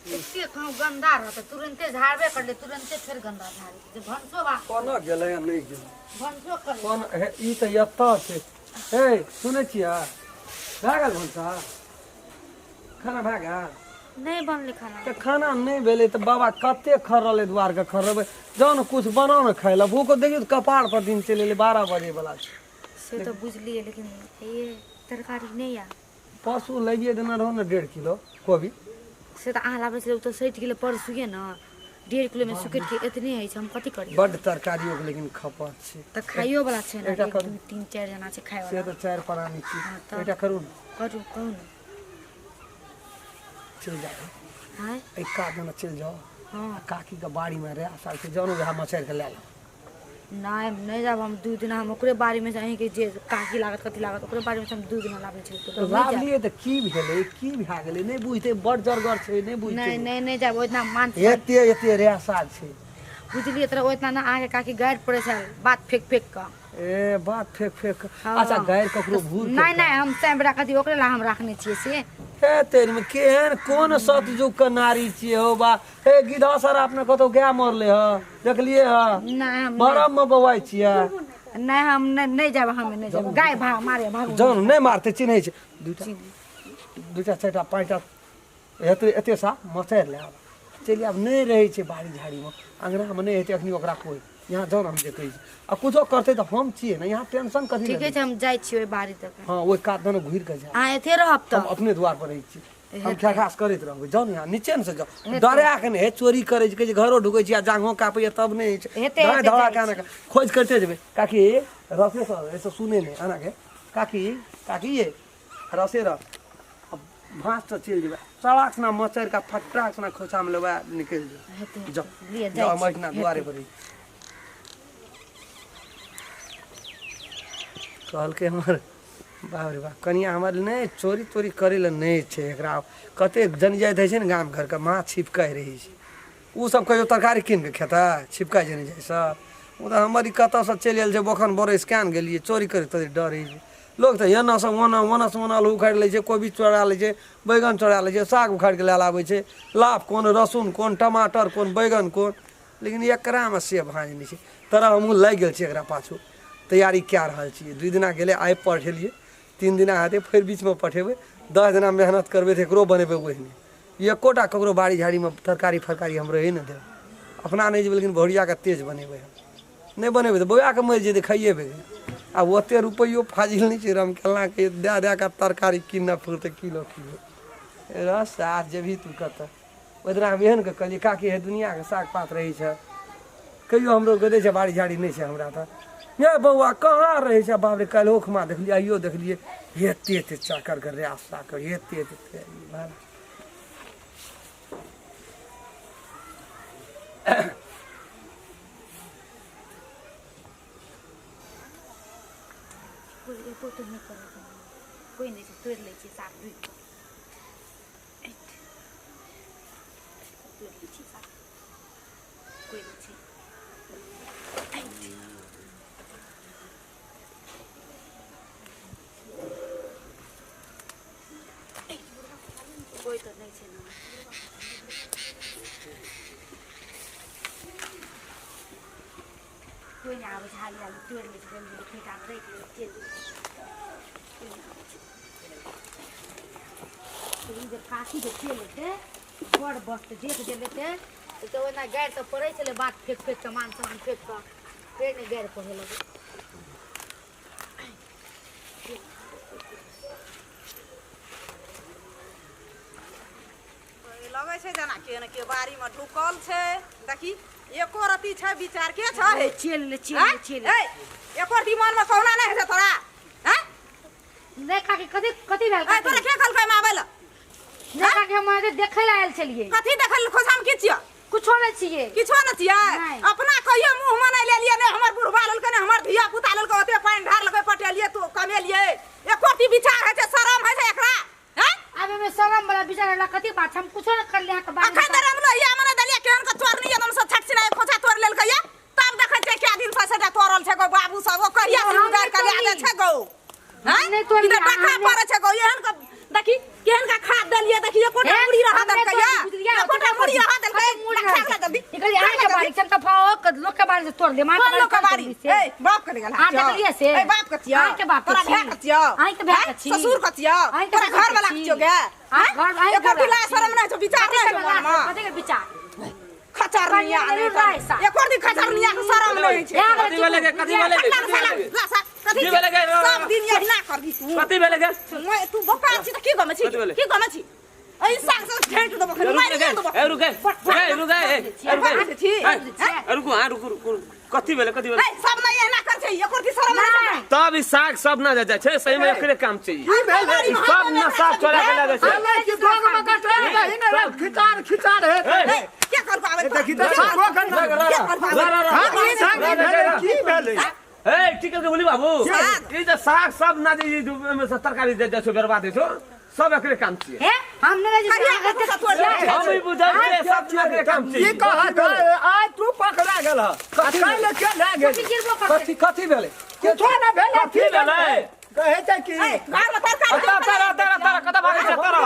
एते कहूँ गंदा रहतै, तुरंते झाड़बे करले, तुरंते फेर गंदा झाड़े जे भनसो बा। कोना गेलै आ नहि गेलै? भनसो कर। कोन हे, ई तऽ एतऽ छै। हे, सुनै छियै? भए गेल भनसा? खाना भए गेल? नहि बनलै खाना। तऽ खाना नहि भेलै तऽ बाबा कते खर्रलै दुआरके खर्रबै। जाउ ने, किछु बनाउ ने खाइ लए। भूख देखियौ तऽ कपार पर दिन चलि एलै, 12 बजे बला छै। से तऽ बुझलियै, लेकिन ये तरकारी नहि यऽ। परसू लागिए देने रहौ ने 1.5 किलो कोबी। से तऽ अहाँ लाबै छलियै, ओ तऽ सठि गेलै परसुए ने। 1.5 किलोमे सुकटि के एतने अछि, हम कथी करियै? बड्ड तरकारियोके लेकिन खपत छै। तऽ खाइयो वाला छै ने। एकटा 1 करू। 2 3 4 जना छै खाय से वाला। तऽ 4 प्राणी छी। हँ तऽ। एकटा करू ने। करू, कहू ने। चलि जाउ। आँय? एहि कात दना चलि जाउ। हँ। काकीके बाड़ीमे रे साल छै, जाउ ने वएह मचड़ि कऽ लए लेब। नहि, हम नहि जायब। हम 2 दिना हम ओकरे बाड़ीमे से, अहीँके जे काकी लागत कथी लागत, ओकरे बाड़ीमे से हम 2 दिना लाबै छलियै। तऽ लाबलियै तऽ की भेलै, की भए गेलै? नहि बुझतै, बड़ जरगर छै, नहि बुझतै। नहि नहि नहि जायब। ओहि दिना मान एते एते रे साग छै। बुझलियै तोरा, ओहि दिना ने अहाँके काकी गारि पड़ै छल बात फेक फेक कऽ। ए, बात फेक फेक कऽ? हँ। अच्छा, गारि ककरो भूर? नहि नहि, हम सैम कथी ओकरे ला हम राखने छियै से। हे तेरीमे, केहन कोन सतयुग के नारी छियै हौ बा। हे गिधा सर, अपने कतौ गाय मरले ह देखलियै ह? नहि, हम बरम मे बौआइ छियै। नहि, हम नहि नहि जायब, हम नहि जायब। गाय भाग मारे भागू। जान नहि मारतै, चिन्है छै। दूटा दूटा 4टा 5टा एते एते सा मचरि ले आब चलि आब। नहि रहै छै बाड़ी झाड़ीमे, अङ्गनामे नहि हेतै अखनी ओकरा कोइ। यहाँ जाउ ने, हम जे कहै छी। आ कुछो करतै तऽ हम छियै ने यहाँ, टेंशन कथी ठीके लए? छै, हम जाइ छियै ओहि बाड़ी तक। हँ, ओहि कात दने घुरि कऽ जायब। अहाँ एते रहब हम तऽ? अपने द्वार पर रहै छी, हम खेखास करैत रहबै। जाउ ने यहाँ नीचे ने से जाउ, डरा के नहि हे। चोरी करै छै, कहै छै घरो ढुकै छी आ जाँघो कापैया तब नहि होइ छै। हेतै, धड़ा हेतै, धड़ा जाइ के आना के खोज करिते जेबै। काकी, रसे सर एहिसँ सुनै नहि आना के। काकी, काकी ये रसे रह। भाँस तऽ चलि जेबै, चड़ाक सना मचरि कऽ फटाक सना खोचामे लेबै आ निकलि जेबै। हेतै। जाउ। लिअ, जाउ। जाइ हम छी। एहिठिना दुआरे पर रही। कहलकै हमर बाप रे बाप, कनिया हमर नहि चोरी तोरी करै लए नहि छै एकरा। कतेक जनजाति होइ छै ने गाम घरके, माछ छिपकाइ रहै छै। ओ सब कहियो तरकारी कीन कऽ खेतै? छिपकाइ जनजाति सब ओ तऽ हमर ई कतऽसँ चलि आयल छै। बखन बरसि किए ने गेलियै चोरी करैत तते डर होइ छै। लोक तऽ एन्नऽसँ ओन्नऽ, ओन्नऽसँ ओन्नऽ आलू उखाड़ि लै छै, कोबी चोरा लै छै, बैगन चोरा लै छै, साग उखाड़ि कऽ लए आबै छै, लाभ कोन, रसून कोन, टमाटर कोन, बैगन कोन, लेकिन एकरामे से भाँज नहि छै। तरह हमहूँ लागि गेल छियै एकरा पाछू, तैयारी कए रहल छियै। 2 दिना गेलै, आइ पठेलियै, 3 दिना हेतै, फेर बीचमे पठेबै। 10 दिना मेहनत करबै तऽ एकरो बनेबै ओहिने। एकोटा ककरो बाड़ी झाड़ीमे तरकारी फरकारी हम रहै नहि देबै। अपना नहि जेबै, लेकिन भौरियाके तेज बनेबै हम। नहि बनेबै तऽ बौआके मरि जेतै खाइए बगैर। आब ओते रुपैयो फाजिल नहि छै रमकेलनाके दए दए कऽ तरकारी कीनऽ पड़तै किलो किलो। रस साथ जेबही तू कतऽ? ओहि दिना हम एहन कऽ कहलियै, काकी हे, दुनिआँके साग पात रहै छै, कहियो हमरो के दै छै? बाड़ी झाड़ी नहि छै हमरा तऽ। ये बौआ, कहाँ रहै छै? बाप रे, काल्हिओ खुमा देखलियै, आइयो देखलियै, एते एते चाकर के रे साकर, एते एते। कोइ एबो तऽ नहि करत, कोइ नहि छै। तोड़ि लै छियै साग, दुइ तोड़ि लै छियै साग, कोइ नहि छै। कोइ तऽ नहि छै ने। कोइ नहि आबै छै। हाली हाली तोड़ि लै छै, जल्दी जल्दी खोइटामे राखि लै छै, चलि जाइ छै। कोइ नहि आबै छै। ई जे काकी जे चलि एतै, बड़ बसतै। देख जे लेतै तऽ ओहिना गारि तऽ पड़ै छलै बात फेक फेक कऽ, मान सम्मान फेक कऽ, फेर नहि गारि पढ़ै लगै। लगै छै जेना केओ ने केओ बाड़ीमे ढुकल छै। देखी, एको रत्ती छै विचार के छै? हे, चलि ले, चलि ले, चलि ले। ए, एको रत्ती मनमे कहुना नहि होइ छै तोरा? हैं? नहि काकी, कथी कथी भेल? ए, काकी तोरा के कहलकै एहिमे आबै लए? नहि काकी, हम अहाँके देखै लए आयल छलियै। कथी देखै लए? खोजामे की छियै? कुछो नहि छियै। किछो नहि छियै? नहि। अपना कहियो मुँहमे नहि लेलियै, नहि हमर बुढ़बा लेलकै, नहि हमर धिया पुता लेलकै। ओते पानि ढारलकै, पटेलियै, तू कमेलियै, एको रत्ती विचार होइ छै? शरम होइ छै एकरा? हैं? आब एहिमे शरम वाला विचार वाला कथी बात छै? हम कुछो नहि करलियै अहाँके बारे अखन में। तऽ रमलो या मने देलियै, केहन के चोरनी एकदम से छट सिना खोचा तोड़ लेलकै या। तब देखै छियै क्या दिन से सेटा तोड़ल छै गो। बाबू सब ओ कहिया से हम उगाड़ नहि के लए तोड़ली। जाइ छै गो। हैं? हम नहि तोड़ली, ई तऽ डखा अहाँ नहि- पड़ै छै गो। एहन के देखी, केहन के खाद देलियै, देखी, एकोटा हे, मुड़ी रह हम नहि देलकै या। तोड़ली, बुझलियै? एकोटा मुड़ी रहा देलकै मुड़ी रखा जल्दी इकर यहाँ के बारी छन त फाओ क लोक के बारी से तोड़ ले मां कोन लोक के बारी ए बाप के गेल अहाँ देखलियै से? ए बाप के छियौ अहाँ के बाप के तोरा छी? भाय के छियौ अहाँ के भाय के छी? ससुर के छियौ अहाँ के तोरा ससुर घर के वाला छी? के छियौ गे अहाँ घर- अहाँ एको घर दिन वाला लाज शरम नहि छौ विचार नहि छौ मनमे कथी के विचार खचरनिया कनिया नहि नहि सा। एको दिन खचरनिया के शरम नहि होइ छै कथी कथी भेलै गे? कथी भेलै गे? ला साला, ला सा, कथी की भेलै गे? सब दिन एहिना करबी तू कथी भेलै गे? तू बोका छी तऽ की गमे छी कथी भेलै? की गमे छी एहि साग से फेंक देबो खनी रुक मारि गे, देबो ए, रुक गे, ए, रुक गे, ए, ए, रुक गे। छी ए, ए, रुकू, हाँ, रुकू, रुकू, रुकू। कथी भेलै कथी भेलै ए सब नहि एहिना कर छै एको दिन शरम नहि छै तब ई साग सब ना जाइ छै सही में एकरे काम छै ई। ई सब नशा चोरा के लए जाइ छै अरे कि दोग में कटरा दही ने रे, खिचार खिचार हे ए, के कर को आवे देखी तऽ सागो के रा, रा, रा, रा, रा, हाँ, ई साग रा, रा, रा, की भेलै ए की करके बोली बाबू साग। ई जे साग सब ना जे ई में से तरकारी दे जाइ छै बर्बाद होइ छै सब एकरे काम छियै हे हम नहि करिया के तू सतोड़ ले। हम ई बुझै छियै सब ना एकरे काम की छियै कहत आइ तू पकड़ा गेल ह आ काल्हि के लए गेल गिरबो करतै कथी कथी भेलै कुछो ना भेलै कथी भेलै कहै छै कि ए घर में तरकारी तारा तारा तारा तारा कतऽ भागै छै तारा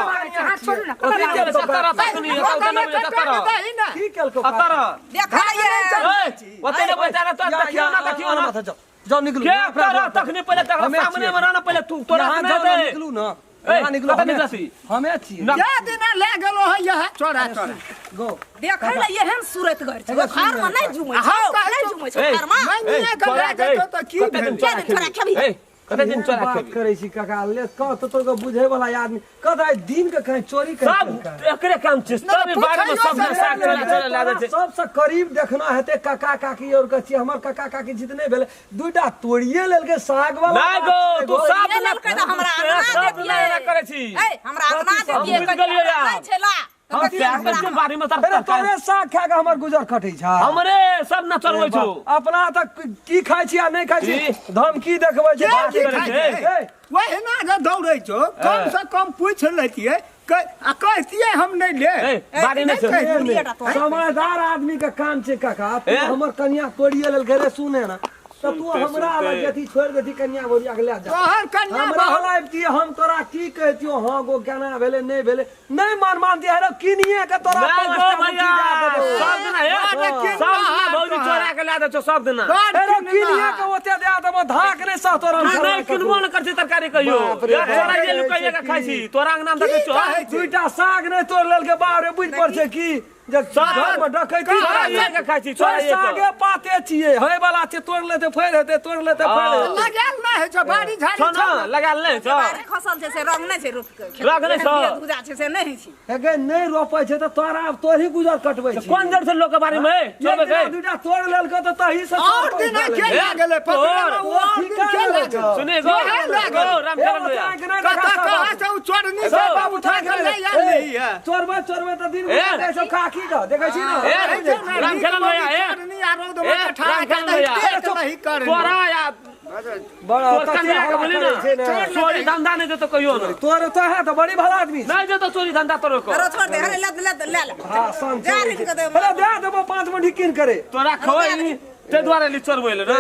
हाथ छोड़ू ना कथी भेलै छै तारा तखनी दोग में तारा कटरा दही ने की केलको तारा देखा ये ए ओते ने बेचारा तो देखियो ना देखियो ना माथा जाओ जाओ निकलू के तारा तखनी पहिले तकरा हमे सामने छियै। में रहना पहिले तू तोरा यहाँ नहि जाओ ना दे निकलू ना ए, यहाँ निकलू कतऽ हमे निकलसी? हमे छियै ना। के दिना लए गेलो है यहाँ चोरा चोरा गो देखै ले एहन सूरत घर छै एगो घर में नहि जुमै आ छौ हम कहै नहि छौ- जुमै छौ ए, घर में मानिए के लए जेतौ तऽ की कते दिन भेलै चोरा के दिन चोरा खेबी खेबही? ए कते दिन चोरा बात खेबी करै छी काका ले कह तो तोर के बुझे वाला आदमी कह आइ दिन के कहीं चोरी कहीं सब केलकै। एकरे काम छै सब बारे में सब पूछैयो साग चोरा चोरा लए जाइ छै सबसे करीब देखना हेतै काका काकी और कथी हमर काका काकी जितने भेलै दूटा तोड़िए लेलकै साग वाला नहि गो तू सब ये लेलकै तऽ हमरा अंगना सब देतियै। ना करै छी ए हमरा अंगना हम देतियै बुझि गेलियै यार। नहि छै ला हम प्याज के बारी में अरे तरकारी तोरे साग खा के हमर गुजर कटै छै हमरे सब ना चलबै छौ अपना तऽ की खाइ छी आ नहि खाइ छी की? धमकी देखबै छै के बात की करै खाइ छै। छै? ए, ओहिना जे दौड़ै छौ कम से कम पूछि लेतियै आ कहतियै हम नहि ले ए बारी नहि छौ नहि मुड़िए टा तोरा। समझदार आदमी के काम छै काका तू ए? हमर कनिया तोड़िए लेलकै रे सुने ना तऽ तू सुनते, हमरा सुनते। लग अथी छोड़ि देती कनिया बोरिया के लए जा तोहर कन्या हमरा बहुत लग हम तोरा की कहतियो हाँ गो केना भेलै नहि भेलै नहि मान मानती है रे किनिए के तोरा नहि पाँच गो टा भैया मुट्ठी दए देबौ। सब दिना हे बड़ सब दिना किनना भौजी तोहर। चोरा के लए दै छौ सब दिना बड़ अरे किनना। किनिए के ओते दए देबो धाक नहि सह तोरा तू नहि किनबो नहि करछी तरकारी कहियो बाप रे या बाप। चोरा जे लुकाइए के खाइ छी तोरा अंगना में देखै की छौ कहै छी? दुईटा साग नहि तोड़ लेलकै बाप रे बुझि पड़ छै की जे घर में डकैती चोराइए के खाइ छी चोराइए के सागे पाते छियै है वाला छै तोड़ लेतै फेर हेतै तोड़ लेतै फेर हेतै। लगायल नहि होइ छौ बाड़ी झाड़ी छौ न लगायल नहि छौ बारी खसल छै से रंग नहि छै रोप के रंग नहि छौ। धुजा छै से नहि होइ छै हे गे नहि रोपै छै तऽ तोरा आब तोही गुजर कटबै छी कोन जड़ से लोक के बारे में एक चोरबै दिना के दूटा तोड़ लेलकै तऽ तही से और दिना के लए गेलै पकड़ेला ओ और दिन ठीका के लए नहि गेलै छौ। सुने गो इएह लए गो गेल। राम चरण भैया कतऽ कहाँ से ओ चोरनी से बाप उठा के ले आयल रही है चोरबै चोरबै तऽ दिन ए। गुजर जाइ छौ काकी के देखै छी ने ए, राम खेलन भैया, ए। चोरनी आ रौद में ए, ठाढ़ राम खेलन भैया। पेट नहीं कर तोरा या बड़ा तोर तते कन्या के हल्ला बोली करै छै ना ने। चोरी धंधा नहीं देतो कहियो ना तोर तो है तऽ बड़ी भला आदमी छै। नहीं देतो चोरी धंधा तोरो को अरे छोड़ दे अरे ले ले ले ले हाँ शान जा छै। ऋण के दे अरे दए देबो पाँच मुट्ठी कीन करे तोरा खोई ते दुआरे ली चोरबै ले ना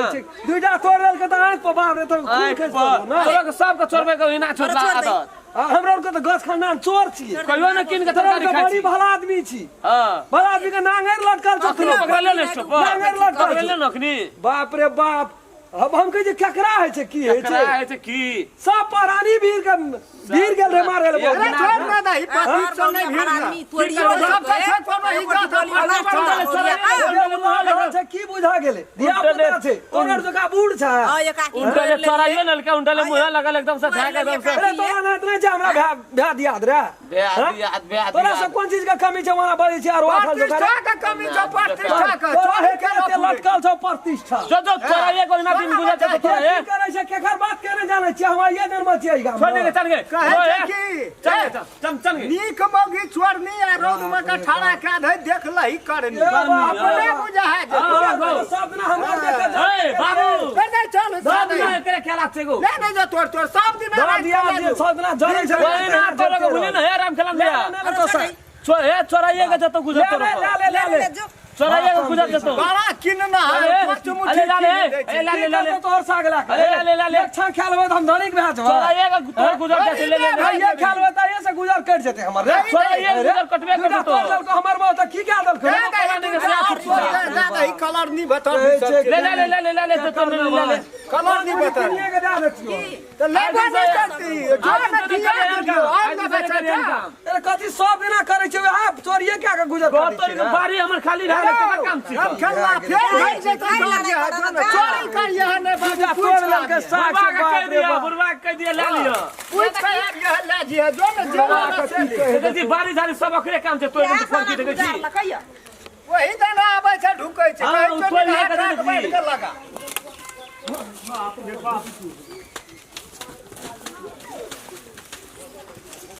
दुईटा तोड़ लेलकै तऽ आँखि पर बाप रे तोर खून आँख खसि पर पड़लौ ने। तोरा के सबके चोरबै के इना छोड़ला छोड़ दे। आदत आ हमरा आरके तऽ गछ खानदान चोर छियै कहियो ना कीन के तोरा तरकारी आरके खाइ बड़ी छी भला आदमी छी हां भला आदमी के नांगरि लटकल छौ अखनो पकड़ले ने स्टोप नांगरि लटकल पकड़ले छौ। ने अखनी बाप रे बाप अब हम कहै छियै केकरा होइ छै की होइ केकरा छै होइ छै की सब परानी भीड़ के भीड़ गेल रे मारे ले अरे छोड़ ना दही पति से नहीं भीड़ ना सब से छोड़ पर नहीं जा छै की बुझा गेलै धिया पुता छै तोरा जका बूढ़ छै उनका जे चोराइयो लेलकै उनका ले मुँह लगल एकदम से झाक एकदम से अरे तोरा ना इतना छै हमरा भै भै दियाद रे बे दियाद बे तोरा से कोन चीज के कमी छै वहाँ बजै छै आर वाठल प्रतिष्ठा के कमी छौ प्रतिष्ठा के तोरा हे के एते लटकल छौ प्रतिष्ठा जो जो चोराइए को ना दिन गुजर छै के तोरा की करै छै केकर बात के नहि जानै छियै हम आइए जन्म छियै एहि गाममे। छोड़ दे चल गे कहै छै की चल चल चल गे नीक मौगी चोरनी आ रौद में के ठाड़ा कए दे देख लही करनी ए बाप रे अपने बुझा है जे हाँ, गो। सब दिना हमरा देखे ए बाबू कर दे चल सब दिना एकरे खेला छै गो नहीं नहीं जो तोर तोर सब दिन दवा दिया जे सब दिना जरै छै ओए ना तोरा के भूली ना हे राम खेलन भैया ले ले तो सर छो ए चोराइए के जतो गुजर ले तोरा ले ले ले ले चोराइए के गुजर जतो बड़ा किनना है अरे, पाँच मुट्ठी अरे लाले, किन दै छै। ए लाले, लाले। तोहर साग ला अरे लाले, लाले। एक छां खा लेबै तऽ हम धनिक भए जेबै चोराइए के तोर गुजर जाय छै ले ले ले। ये खा लेबै तऽ एहिसे गुजर कटि कटि जेतै हमर रे। छोड़ा, एक गुजर कटबे दूटा करतौ। तोड़ि देलकौ हमर बाप तऽ की कए देलकौ? दे दही, दे दही, कलर नहीं बता कहै छै ले ले ले ले ले ले ले तो ले ले ले। कलर नहीं बता किनिए के दए देतियौ। तो लेबे नहीं करती जो न दिया दियो और न बचा। अरे कथी सब दिना करै छै वएह चोरिये कए के गुजर घर करै तोरी छै के रे। बाड़ी हमर खाली भए गेल, केकर काम छी? हम खेलला फेर भइ जेतै चोरी करिए ने बाबू। दूटा तोड़ि लेलकै साग बुढ़वा से, के कहि बाप रे दिअ, बाप। बुढ़वा के कहि दिअ, ले लिअ। पूछ के आबिए ले जिए जो न जे कथी कहै देखै छी बाड़ी झाड़ी सब ओकरे काम छै, तोड़ि देतै फड़की, देखै छी। वही दाना आबै छै ढुकै छै। हाँ, कहै छौ तोड़ि ने लए कऽ हाथ देखै छी। बैठ के लगा।